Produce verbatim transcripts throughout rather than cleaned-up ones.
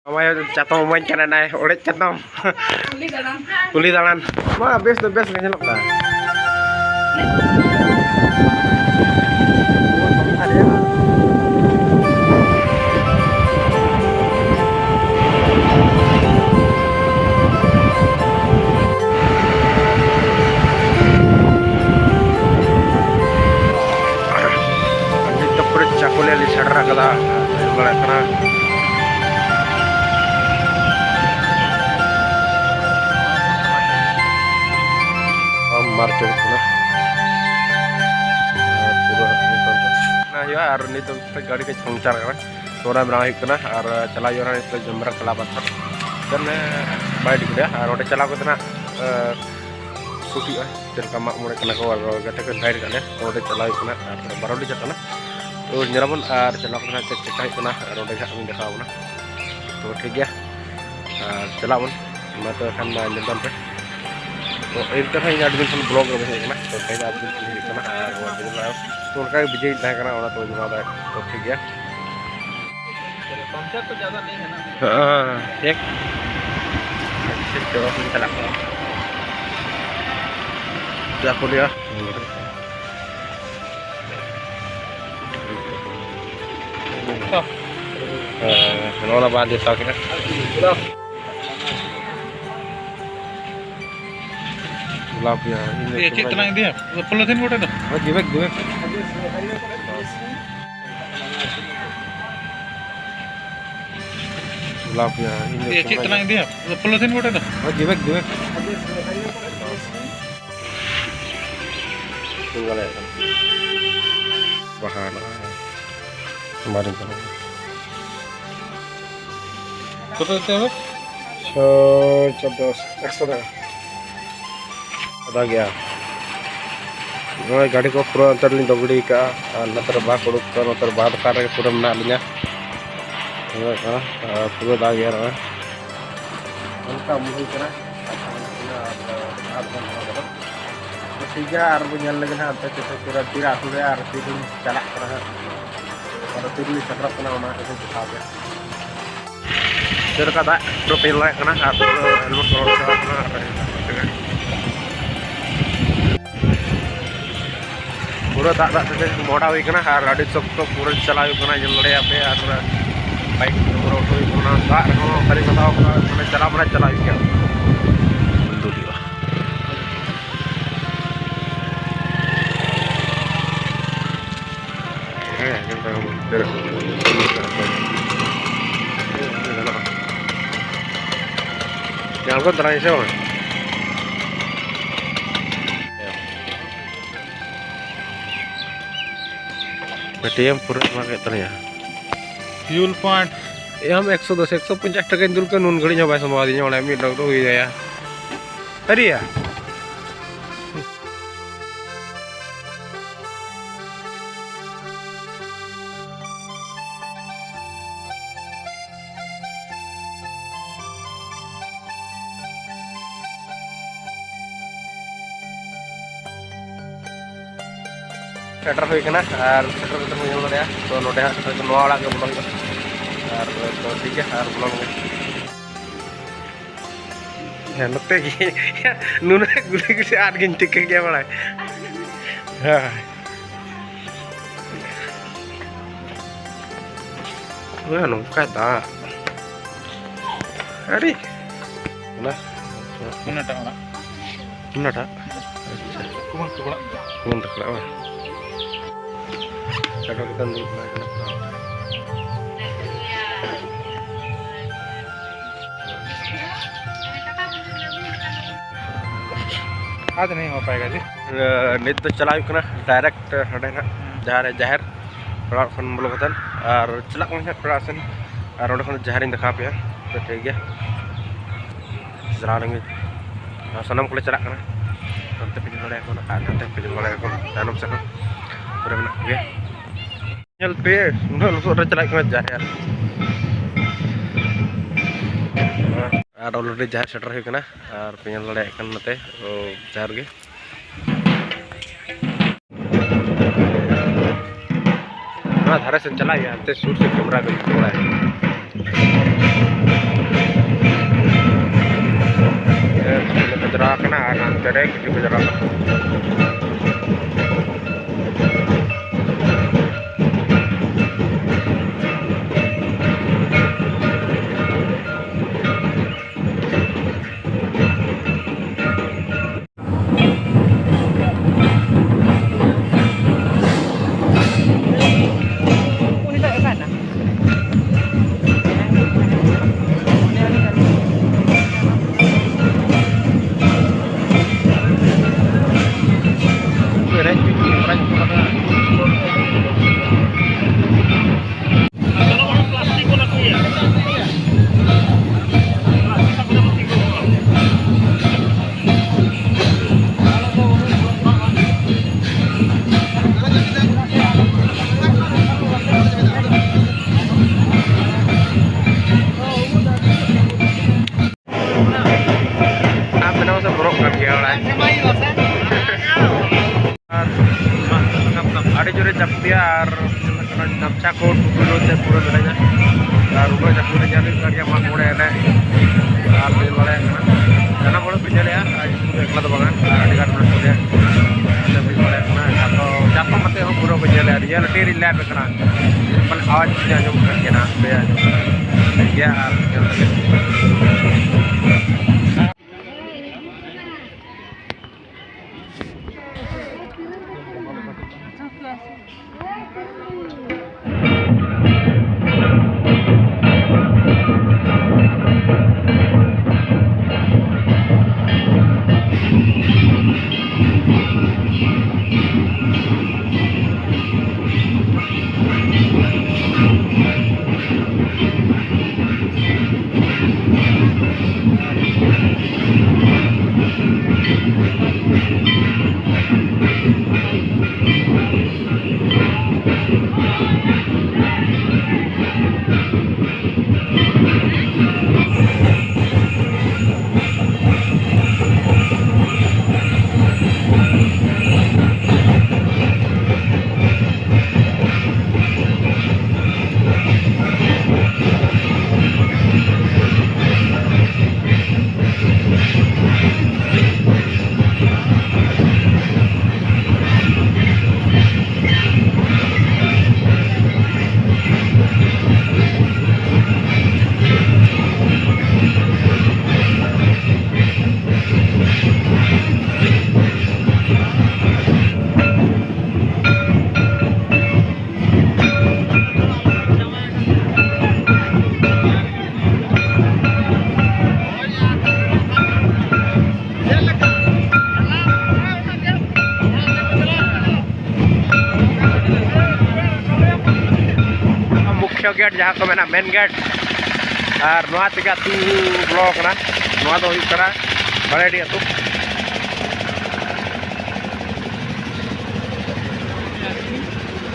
ᱱᱚᱜᱼᱚᱭ ᱪᱟᱛᱚᱢ ᱤᱢᱟᱹᱧ ᱠᱟᱱᱟ ᱱᱟᱭ, ᱚᱲᱮᱡ ᱪᱟᱛᱚᱢ᱾ ᱠᱩᱞᱦᱤ ᱫᱟᱬᱟᱱ᱾ ᱠᱩᱞᱦᱤ ᱫᱟᱬᱟᱱ᱾ ᱢᱟ, ᱵᱮᱥ ᱫᱚ ᱵᱮᱥ ᱜᱮ ᱧᱮᱞᱚᱜ ᱠᱟᱱᱟ᱾ ᱱᱤᱛ ᱫᱚ ᱯᱩᱨᱟᱹ ᱪᱟᱠᱩᱞᱤᱭᱟᱹ ᱞᱤᱧ ᱥᱮᱴᱮᱨ ᱟᱠᱟᱫᱟ᱾ ᱧᱮᱞ ᱫᱟᱲᱮᱭᱟᱜ ᱠᱟᱱᱟ᱾ ᱟᱢ ᱢᱟᱨᱪ ᱦᱩᱭᱩᱜ ᱠᱟᱱᱟ᱾ ᱟᱨ ᱯᱩᱨᱟᱹ ᱦᱟᱸᱜ ᱱᱤᱛᱚᱝ ᱫᱚ ᱦᱩᱭᱩᱜᱼᱟ᱾ ᱟᱨ ᱱᱤᱛ ᱫᱚ ᱜᱟᱹᱰᱤ ᱠᱟᱹᱡ ᱯᱟᱢᱪᱟᱨ ᱟᱠᱟᱱᱟ, ᱛᱚ ᱚᱱᱟ ᱵᱮᱱᱟᱣ ᱦᱩᱭᱩᱜ ᱠᱟᱱᱟ᱾ ᱟᱨ ᱪᱟᱞᱟᱜ ᱦᱩᱭᱩᱜᱼᱟ ᱱᱤᱛᱚᱜ ᱡᱚᱢ ᱵᱟᱲᱟ ᱠᱟᱞᱟ ᱯᱟᱛᱷᱚᱨ᱾ ᱫᱮᱱ ᱵᱟᱭ ᱴᱷᱤᱠ ᱜᱮᱭᱟ᱾ ᱟᱨ ᱚᱸᱰᱮ ᱪᱟᱞᱟᱣ ᱠᱟᱛᱮ ᱱᱟᱜ, ᱮ, ᱥᱩᱴ ᱦᱩᱭᱩᱜᱼᱟ᱾ ᱪᱮᱫ ᱞᱮᱠᱟ ᱢᱟᱜ ᱢᱚᱬᱮ ᱠᱟᱱᱟ ᱠᱚ, ᱟᱨ ᱜᱟᱛᱮ ᱠᱚ ᱤᱱᱵᱷᱟᱭᱤᱴ ᱠᱟᱜ ᱞᱮᱭᱟ, ᱛᱚ ᱚᱸᱰᱮ ᱪᱟᱞᱟᱣ ᱦᱩᱭᱩᱜ ᱠᱟᱱᱟ᱾ ᱟᱨ ᱵᱟᱨᱚᱰᱤ ᱪᱟᱞᱟᱜ ᱠᱟᱱᱟ, ᱛᱚ ᱧᱮᱞᱟᱵᱚᱱ ᱟᱨ ᱪᱟᱞᱟᱣ ᱠᱟᱛᱮ ᱱᱟᱜ ᱪᱮᱫ ᱪᱮᱠᱟ ᱦᱩᱭᱩᱜ ᱠᱟᱱᱟ, ᱟᱨ ᱚᱸᱰᱮ ᱜᱮ ᱦᱟᱸᱜ ᱵᱚᱱ ᱫᱮᱠᱷᱟᱣ ᱟᱵᱚᱱᱟ᱾ ᱛᱚ ᱴᱷᱤᱠ ᱜᱮᱭᱟ, ᱟᱨ ᱪᱟᱞᱟᱜ ᱵᱚᱱ᱾ ᱢᱟ ᱛᱚᱵᱮ ᱠᱷᱟᱱ ᱢᱟ ᱧᱮᱞ ᱛᱟᱢ ᱯᱮ᱾ ᱛᱚ ᱮᱱᱛᱮ ᱨᱮᱦᱚᱸ ᱤᱧ ᱟᱹᱰᱤ ᱫᱤᱱ ᱠᱷᱚᱱ ᱵᱞᱚᱜ ᱨᱮ ᱵᱟᱹᱧ ᱦᱮᱡ ᱠᱟᱱᱟ, ᱛᱚ ᱛᱮᱦᱮᱧ ᱟᱹᱰᱤ ᱫᱤᱱ ᱠᱷᱚᱱ ᱦᱮᱡ ᱠᱟᱱᱟ᱾ ᱟᱨ ᱛᱚ ᱚᱱᱠᱟ ᱜᱮ ᱵᱤᱡᱤ ᱛᱟᱦᱮᱸ ᱠᱟᱱᱟ, ᱚᱱᱟ ᱛᱮ ᱵᱟᱹᱧ ᱵᱮᱱᱟᱣ ᱫᱟᱲᱮᱭᱟᱜ᱾ ᱛᱚ ᱴᱷᱤᱠ ᱜᱮᱭᱟ᱾ ᱯᱟᱢᱪᱟᱨ ᱛᱚ ᱡᱟᱫᱟ ᱱᱟᱦᱤ ᱦᱮᱱᱟ᱾ ᱦᱮᱸ, ᱮᱠ᱾ ᱟᱪᱪᱷᱟ, ᱪᱚᱞᱚ, ᱪᱟᱞᱟᱜ ᱠᱟᱱᱟ᱾ ᱪᱟ ᱠᱚ ᱞᱟᱹᱭᱟ᱾ ᱦᱮᱸ, ᱱᱚᱜᱼᱚ ᱱᱟ ᱵᱟᱦᱟ ᱡᱚᱛᱚ ᱜᱮ᱾ ᱜᱳᱞᱟᱯ ᱜᱮ, ᱤᱧ ᱫᱚ ᱤᱭᱟᱹ, ᱪᱮᱫ ᱛᱮᱱᱟᱜ ᱤᱧ ᱤᱫᱤᱭᱟ? ᱯᱚᱞᱤᱛᱷᱤᱱ ᱠᱚᱴᱮᱡ ᱫᱚ? ᱦᱳᱭ, ᱡᱤᱵᱮᱠ, ᱡᱤᱵᱮᱠ᱾ ᱜᱳᱞᱟᱯ ᱜᱮ, ᱤᱧ ᱫᱚ ᱤᱭᱟᱹ, ᱪᱮᱫ ᱛᱮᱱᱟᱜ ᱤᱧ ᱤᱫᱤᱭᱟ? ᱯᱚᱞᱤᱛᱷᱤᱱ ᱠᱚᱴᱮᱡ ᱫᱚ? ᱦᱳᱭ, ᱡᱤᱵᱮᱠ, ᱡᱤᱵᱮᱠ᱾ ᱵᱟᱦᱟ ᱱᱚᱜᱼᱚᱭ᱾ ᱢᱟᱨᱮ ᱠᱟᱱᱟ᱾ ᱠᱚᱛᱚ ᱫᱤᱛᱮ ᱦᱚᱵᱮ? ᱪᱷᱚᱭ ᱪᱟᱨ ᱫᱚᱥ, ᱮᱠᱥᱚ ᱴᱟᱠᱟ᱾ ᱟᱫᱟ ᱜᱮᱭᱟ᱾ ᱱᱚᱜᱼᱚᱭ ᱜᱟᱹᱰᱤ ᱠᱚ ᱯᱩᱨᱟᱹ ᱚᱱᱛᱮ ᱨᱮᱞᱤᱧ ᱫᱚᱦᱚ ᱜᱤᱰᱤ ᱠᱟᱜᱼᱟ᱾ ᱟᱨ ᱱᱚᱛᱮ ᱨᱮ ᱵᱟᱥ ᱩᱰᱩᱠ ᱠᱟᱱᱟ, ᱱᱚᱛᱮ ᱨᱮ ᱵᱟᱥ ᱫᱚᱠᱟᱱ ᱨᱮᱜᱮ ᱯᱩᱨᱟᱹ ᱢᱮᱱᱟᱜ ᱞᱤᱧᱟ᱾ ᱧᱮᱞᱚᱜ ᱠᱟᱱᱟ, ᱟᱨ ᱯᱩᱨᱟᱹ ᱫᱟᱜ ᱜᱮᱭᱟ ᱱᱚᱜᱼᱚᱭ᱾ ᱚᱱᱠᱟ ᱢᱩᱦᱩᱞ ᱠᱟᱱᱟ᱾ ᱟᱨ ᱵᱚᱱ ᱨᱚᱲ ᱠᱟᱫᱟ᱾ ᱴᱷᱤᱠ ᱜᱮᱭᱟ, ᱟᱨ ᱵᱚᱱ ᱧᱮᱞ ᱞᱮᱜᱮ ᱱᱟᱦᱟᱜ ᱚᱱᱛᱮ ᱛᱤᱥ ᱛᱤᱨᱟ ᱛᱤᱨ ᱟᱹᱛᱩ ᱨᱮ ᱟᱨ ᱛᱤᱨ ᱵᱚᱱ ᱪᱟᱞᱟᱜ ᱠᱟᱱᱟ ᱦᱟᱸᱜ᱾ ᱟᱫᱚ ᱛᱤᱨ ᱞᱤᱧ ᱥᱮᱴᱮᱨᱚᱜ ᱠᱟᱱᱟ, ᱚᱱᱟ ᱠᱟᱛᱷᱟᱧ ᱫᱮᱠᱷᱟᱣ ᱯᱮᱭᱟ᱾ ᱪᱮᱫ ᱞᱮᱠᱟ ᱫᱟᱜ ᱯᱩᱨᱟᱹ ᱯᱮ ᱧᱮᱞ ᱫᱟᱲᱮᱭᱟᱜ ᱠᱟᱱᱟ, ᱟᱨ ᱯᱩᱨᱟᱹ helmet ᱠᱚ ᱞᱚᱦᱚᱫ ᱪᱟᱵᱟᱜ ᱠᱟᱱᱟ, ᱟᱨ ᱯᱩᱨᱟᱹ ᱫᱟᱜ ᱫᱟᱜ ᱛᱮ ᱢᱚᱦᱰᱟ ᱦᱩᱭ ᱠᱟᱱᱟ, ᱟᱨ ᱟᱹᱰᱤ ᱥᱚᱠᱛᱚ ᱯᱩᱨᱟᱹ ᱪᱟᱞᱟᱣ ᱦᱩᱭᱩᱜ ᱠᱟᱱᱟ, ᱧᱮᱞ ᱫᱟᱲᱮᱭᱟᱜ ᱯᱮ᱾ ᱟᱨ ᱵᱟᱭᱤᱠ ᱯᱩᱨᱟᱹ ᱚᱴᱚ ᱦᱩᱭᱩᱜ ᱠᱟᱱᱟ, ᱫᱟᱜ ᱨᱮᱦᱚᱸ ᱠᱷᱟᱹᱞᱤ ᱦᱟᱛᱟᱣ ᱠᱟᱜᱼᱟ, ᱢᱟᱱᱮ ᱪᱟᱞᱟᱣ ᱢᱟᱱᱮ ᱪᱟᱞᱟᱣ ᱦᱩᱭᱩᱜ ᱜᱮᱭᱟ᱾ ᱫᱩᱞ ᱦᱩᱭᱩᱜᱼᱟ᱾ ᱦᱮᱸ, ᱧᱮᱞ ᱛᱟᱵᱚᱱ᱾ ᱧᱟᱢ ᱠᱚ ᱫᱟᱨᱟᱭ ᱥᱮ ᱵᱟᱝ? ᱯᱮᱴᱤᱭᱮᱢ ᱯᱩᱨᱟᱹ ᱮᱢᱟ ᱠᱮᱫ ᱛᱟᱞᱮᱭᱟ᱾ Fuel point. ᱮᱢ ᱮᱠᱥᱚ ᱫᱚᱥ, ᱮᱠᱥᱚ ᱯᱚᱧᱪᱟᱥ ᱴᱟᱠᱟᱧ ᱫᱩᱞ ᱠᱮᱫ, ᱱᱩᱱ ᱜᱷᱟᱹᱲᱤᱡ ᱦᱚᱸ ᱵᱟᱭ ᱥᱟᱢᱵᱟᱣ ᱫᱤᱧᱟ, ᱚᱸᱰᱮ ᱢᱤᱫ ᱰᱚᱜᱽ ᱫᱚ ᱦᱩᱭ ᱟᱭᱟ᱾ ᱥᱟᱹᱨᱤᱭᱟ? ᱥᱮᱴᱮᱨ ᱦᱩᱭ ᱠᱟᱱᱟ, ᱟᱨ ᱥᱮᱴᱮᱨ ᱠᱟᱛᱮ ᱵᱚᱱ ᱧᱮᱞ ᱫᱟᱲᱮᱭᱟᱜᱼᱟ᱾ ᱛᱚ, ᱱᱚᱰᱮ ᱦᱟᱸᱜ ᱥᱮᱴᱮᱨ ᱠᱟᱛᱮ ᱱᱚᱣᱟ ᱚᱲᱟᱜ ᱜᱮ ᱵᱚᱞᱚ ᱦᱩᱭᱩᱜᱼᱟ᱾ ᱟᱨ ᱛᱚ, ᱴᱷᱤᱠ ᱜᱮᱭᱟ, ᱟᱨ ᱵᱚᱞᱚ ᱞᱮᱱ ᱜᱮ᱾ ᱦᱮᱸ, ᱱᱚᱛᱮ ᱜᱮ ᱱᱩᱱᱟᱹᱜ ᱜᱩᱞᱤ ᱜᱩᱞᱤ ᱟᱴ ᱜᱤᱧ ᱴᱷᱤᱠᱟᱹ ᱜᱮᱭᱟ, ᱵᱟᱲᱟᱭ᱾ ᱦᱮᱸ᱾ ᱦᱮᱸ, ᱱᱚᱝᱠᱟᱭ ᱫᱟᱜ᱾ ᱟᱹᱰᱤ᱾ ᱚᱱᱟ᱾ ᱚᱱᱟᱴᱟᱜ ᱚᱲᱟᱜ᱾ ᱚᱱᱟᱴᱟᱜ? ᱟᱪᱪᱷᱟ᱾ ᱠᱩᱢᱟᱹᱝ ᱛᱟᱠᱚ ᱚᱲᱟᱜ᱾ ᱠᱩᱢᱟᱹᱝ ᱛᱟᱠᱚ ᱚᱲᱟᱜ ᱵᱟᱝ? ᱥᱮᱴᱮᱨ ᱠᱟᱛᱮᱢ ᱫᱩᱲᱩᱵ ᱵᱟᱲᱟ ᱠᱟᱱᱟ᱾ ᱟᱫᱚ ᱱᱤᱭᱟᱹ ᱦᱚᱸ ᱯᱟᱭ ᱜᱟᱡᱮ᱾ ᱱᱤᱛ ᱫᱚ ᱪᱟᱞᱟᱣ ᱦᱩᱭᱩᱜ ᱠᱟᱱᱟ direct ᱦᱟᱸᱰᱮ ᱱᱟᱜ, ᱦᱩᱸ᱾ ᱡᱟᱦᱟᱸ ᱨᱮ ᱡᱟᱦᱮᱨ ᱚᱲᱟᱜ ᱠᱷᱚᱱ ᱵᱚᱞᱚ ᱠᱟᱛᱮᱫ, ᱟᱨ ᱪᱟᱞᱟᱜ ᱠᱟᱱᱟ ᱦᱟᱸᱜ ᱚᱲᱟᱜ ᱥᱮᱱ, ᱟᱨ ᱚᱸᱰᱮ ᱠᱷᱚᱱ ᱡᱟᱦᱮᱨ ᱤᱧ ᱫᱮᱠᱷᱟᱣ ᱟᱯᱮᱭᱟ᱾ ᱛᱚ, ᱴᱷᱤᱠ ᱜᱮᱭᱟ, ᱪᱟᱞᱟᱣ ᱞᱮᱱ ᱜᱮ᱾ ᱟᱨ ᱥᱟᱱᱟᱢ ᱠᱚᱞᱮ ᱪᱟᱞᱟᱜ ᱠᱟᱱᱟ᱾ ᱦᱟᱱᱛᱮ ᱯᱮ ᱧᱮᱞ ᱫᱟᱲᱮᱭᱟᱠᱚ ᱠᱟᱱᱟ, ᱟᱨ ᱦᱟᱱᱛᱮ ᱯᱮ ᱧᱮᱞ ᱫᱟᱲᱮᱭᱟᱠᱚ ᱠᱟᱱᱟ, ᱛᱟᱭᱱᱚᱢ ᱥᱮᱫ ᱦᱚᱸ ᱯᱩᱨᱟᱹ ᱢᱮᱱᱟᱜ ᱠᱚᱜᱮᱭᱟ᱾ ᱧᱮᱞ ᱯᱮ, ᱩᱱᱟᱹᱜ ᱞᱚᱥᱚᱫ ᱨᱮ ᱪᱟᱞᱟᱜ ᱠᱟᱱᱟ ᱡᱟᱦᱮᱨ᱾ ᱟᱨ already ᱡᱟᱦᱮᱨ ᱥᱮᱴᱮᱨ ᱦᱩᱭ ᱠᱟᱱᱟ, ᱟᱨ ᱯᱮ ᱧᱮᱞ ᱫᱟᱲᱮᱭᱟᱜ ᱠᱟᱱᱟ ᱱᱚᱛᱮ, ᱚ, ᱡᱟᱦᱮᱨ ᱜᱮ᱾ ᱱᱚᱣᱟ ᱫᱷᱟᱨᱮ ᱥᱮᱫ ᱪᱟᱞᱟᱜ ᱦᱩᱭᱩᱜᱼᱟ, ᱦᱟᱱᱛᱮ ᱥᱩᱨ ᱥᱮᱫ camera ᱠᱚ ᱤᱫᱤ ᱵᱟᱲᱟᱭᱟ᱾ ᱪᱮᱬᱮ ᱠᱤᱪᱷᱩ ᱠᱚ ᱪᱟᱞᱟᱜ ᱠᱟᱱᱟ᱾ ᱟᱨ ᱵᱮᱱᱟᱣ ᱥᱮ ᱵᱚᱨᱚᱜ ᱠᱟᱱ ᱜᱮᱭᱟ ᱚᱲᱟᱜ᱾ ᱟᱨ ᱟᱹᱰᱤ ᱡᱳᱨᱮ ᱡᱟᱹᱯᱩᱫᱮᱜᱼᱟ ᱟᱨ ᱜᱟᱢᱪᱷᱟ ᱠᱚ ᱴᱩᱯᱤ ᱠᱚ ᱛᱮ ᱯᱩᱨᱟᱹ ᱞᱟᱹᱲᱦᱟᱹᱭᱟ᱾ ᱟᱨ ᱩᱱᱟᱹᱜ ᱡᱟᱹᱯᱩᱫ ᱨᱮ ᱧᱮᱞ ᱦᱩᱭᱩᱜ ᱠᱟᱱ ᱜᱮᱭᱟ ᱢᱟᱜ ᱢᱚᱬᱮ ᱮᱱᱮᱡ᱾ ᱟᱨ ᱵᱩᱡᱽ ᱫᱟᱲᱮᱭᱟᱜ ᱠᱟᱱᱟ, ᱥᱟᱱᱟᱢ ᱦᱚᱲ ᱠᱚ ᱧᱮᱞᱮᱜᱼᱟ᱾ ᱟᱨ ᱤᱧ ᱮᱠᱞᱟ ᱫᱚ ᱵᱟᱝᱟ, ᱟᱨ ᱟᱹᱰᱤ ᱜᱟᱱ ᱦᱚᱲ ᱠᱚ ᱧᱮᱞ ᱵᱩᱡᱽ ᱫᱟᱲᱮᱭᱟᱜ ᱠᱟᱱᱟ᱾ ᱡᱚᱛᱚ ᱡᱚᱛᱚ ᱠᱟᱛᱮ ᱦᱚᱸ ᱯᱩᱨᱟᱹ ᱠᱚ ᱧᱮᱞᱮᱜᱼᱟ᱾ ᱨᱤᱭᱮᱞᱤᱴᱤ ᱨᱤᱧ ᱞᱟᱭᱤᱵᱷ ᱠᱟᱱᱟ᱾ ᱢᱟᱱᱮ ᱟᱣᱟᱡᱽ ᱟᱸᱡᱚᱢᱚᱜ ᱠᱟᱱ ᱜᱮᱭᱟ ᱱᱟᱦᱟᱜ, ᱯᱮ ᱟᱸᱡᱚᱢ ᱠᱟᱱᱟ᱾ ᱴᱷᱤᱠ ᱜᱮᱭᱟ, ᱟᱨ ᱧᱮᱞ ᱞᱟᱹᱜᱤᱫ᱾ ᱜᱮᱴ, ᱡᱟᱦᱟᱸ ᱠᱚ ᱢᱮᱱᱟ ᱢᱮᱱ ᱜᱮᱴ᱾ ᱟᱨ ᱱᱚᱣᱟ ᱛᱮᱜᱮ ᱟᱹᱛᱩ ᱵᱚᱞᱚ ᱟᱠᱟᱱᱟ᱾ ᱱᱚᱣᱟ ᱫᱚ ᱦᱩᱭᱩᱜ ᱠᱟᱱᱟ ᱵᱟᱲᱮᱰᱤ ᱟᱹᱛᱩ᱾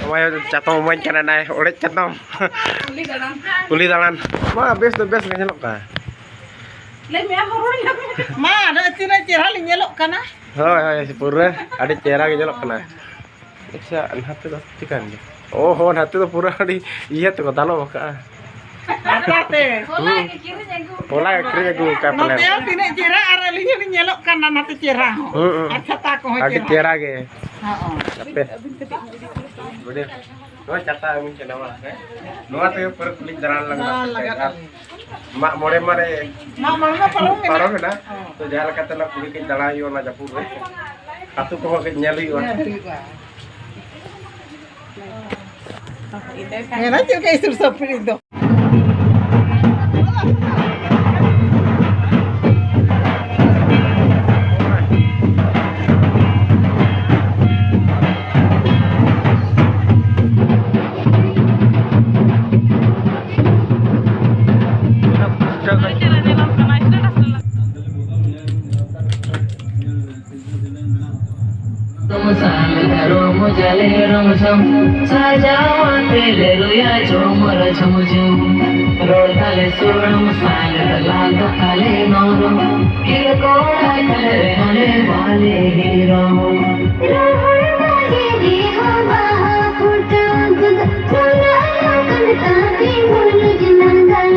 ᱱᱚᱜᱼᱚᱭ ᱪᱟᱛᱚᱢ ᱮᱢᱟᱹᱧ ᱠᱟᱱᱟ, ᱱᱟᱭ ᱚᱲᱮᱡ ᱪᱟᱛᱚᱢ᱾ ᱠᱩᱞᱦᱤ ᱫᱟᱬᱟᱱ᱾ ᱠᱩᱞᱦᱤ ᱫᱟᱬᱟᱱ᱾ ᱢᱟ, ᱵᱮᱥ ᱫᱚ ᱵᱮᱥ ᱜᱮ ᱧᱮᱞᱚᱜ ᱠᱟᱱᱟ᱾ ᱞᱟᱹᱭ ᱢᱮ, ᱟᱢ ᱦᱚᱸ ᱨᱚᱲ ᱧᱟᱢ ᱢᱮ᱾ ᱢᱟ, ᱱᱚᱜᱼᱚᱭ ᱛᱤᱱᱟᱹᱜ ᱪᱮᱦᱨᱟ ᱞᱤᱧ ᱧᱮᱞᱚᱜ ᱠᱟᱱᱟ᱾ ᱦᱳᱭ, ᱦᱳᱭ, ᱯᱩᱨᱟᱹ ᱟᱹᱰᱤ ᱪᱮᱦᱨᱟ ᱜᱮ ᱧᱮᱞᱚᱜ ᱠᱟᱱᱟ᱾ ᱟᱪᱪᱷᱟ, ᱱᱟᱛᱮ ᱫᱚ ᱪᱤᱠᱟᱹᱭᱮᱱ ᱜᱮ? ᱚ ᱦᱚᱸ, ᱱᱟᱛᱮ ᱫᱚ ᱯᱩᱨᱟᱹ ᱟᱹᱰᱤ ᱤᱭᱟᱹ ᱛᱮᱠᱚ ᱫᱟᱞᱚᱵ ᱟᱠᱟᱜᱼᱟ᱾ ᱱᱟᱛᱮ᱾ ᱦᱚᱞᱟ ᱜᱮ ᱠᱤᱨᱤᱧ ᱟᱹᱜᱩ ᱟᱠᱟᱫ ᱯᱟᱞᱮ᱾ ᱱᱚᱛᱮ ᱦᱚᱸ ᱛᱤᱱᱟᱹᱜ ᱪᱮᱦᱨᱟ, ᱟᱨ ᱟᱹᱞᱤᱧ ᱦᱚᱸᱞᱤᱧ ᱧᱮᱞᱚᱜ ᱠᱟᱱᱟ ᱱᱟᱛᱮ ᱪᱮᱦᱨᱟ ᱦᱚᱸ᱾ ᱦᱩᱸ, ᱦᱩᱸ᱾ ᱟᱨ ᱪᱷᱟᱛᱟ ᱠᱚᱦᱚᱸ ᱟᱹᱰᱤ ᱪᱮᱦᱨᱟ᱾ ᱪᱮᱦᱨᱟ ᱜᱮ᱾ ᱦᱚᱸ, ᱦᱚᱸ᱾ ᱟᱯᱮ᱾ ᱱᱚᱣᱟ ᱪᱷᱟᱛᱟ ᱟᱹᱜᱩ ᱪᱟᱞᱟᱣᱟ, ᱦᱮᱸ? ᱱᱚᱣᱟ ᱛᱮᱜᱮ ᱯᱩᱨᱟᱹ ᱠᱩᱞᱦᱤ ᱫᱟᱬᱟᱱ ᱞᱟᱜᱟᱜᱼᱟ᱾ ᱦᱚᱸ, ᱞᱟᱜᱟᱜᱼᱟ᱾ ᱢᱟᱜ ᱢᱚᱬᱮ ᱢᱟᱱᱮ ᱢᱟᱜ ᱢᱚᱬᱮ ᱢᱟ ᱯᱟᱨᱚᱢ ᱮᱱᱟ᱾ ᱯᱟᱨᱚᱢ ᱮᱱᱟ᱾ ᱦᱚᱸ᱾ ᱛᱚ, ᱡᱟᱦᱟᱸ ᱞᱮᱠᱟᱛᱮ ᱚᱱᱟ ᱠᱩᱞᱦᱤ ᱠᱟᱹᱡ ᱫᱟᱬᱟ ᱦᱩᱭᱩᱜᱼᱟ, ᱚᱱᱟ ᱡᱟᱹᱯᱩᱫ ᱨᱮ᱾ ᱟᱹᱛᱩ ᱠᱚᱦᱚᱸ ᱠᱟᱹᱡ ᱧᱮᱞ ᱦᱩᱭᱩᱜᱼᱟ᱾ ᱧᱮᱞ ᱦᱩᱭᱩᱜᱼᱟ᱾ ᱢᱮᱱᱟ ᱪᱮᱫ ᱞᱮᱠᱟ ᱤᱥᱩᱨ ᱥᱟᱯᱲᱤ ᱫᱚ᱾ ᱥᱟᱡᱟᱣ ᱟᱛᱮ ᱞᱮ ᱨᱩᱭᱟ ᱡᱷᱩᱢᱩᱨ ᱡᱷᱩᱢ ᱡᱷᱩᱢ᱾ ᱨᱚᱲ ᱛᱟᱞᱮ ᱥᱩᱲᱟᱹᱢ ᱥᱟᱸᱜᱟᱛ ᱞᱟᱸᱫᱟ ᱛᱟᱞᱮ ᱱᱚᱨᱚᱢ᱾ ᱠᱤᱨᱠᱚ ᱟᱠᱷᱲᱟ ᱨᱮ ᱦᱚᱸᱞᱮ ᱵᱟᱞᱮ ᱦᱤᱨᱚᱢ᱾ ᱨᱚᱦᱚᱲ ᱵᱟᱲᱮ ᱨᱮᱦᱚᱸ ᱵᱟᱦᱟ ᱯᱷᱩᱴᱟᱹᱣ ᱜᱚᱫᱚᱜ᱾ ᱪᱟᱞᱟᱜ ᱠᱟᱱ ᱛᱟᱦᱮᱸ ᱢᱩᱞᱩᱡ ᱞᱟᱸᱜᱟ᱾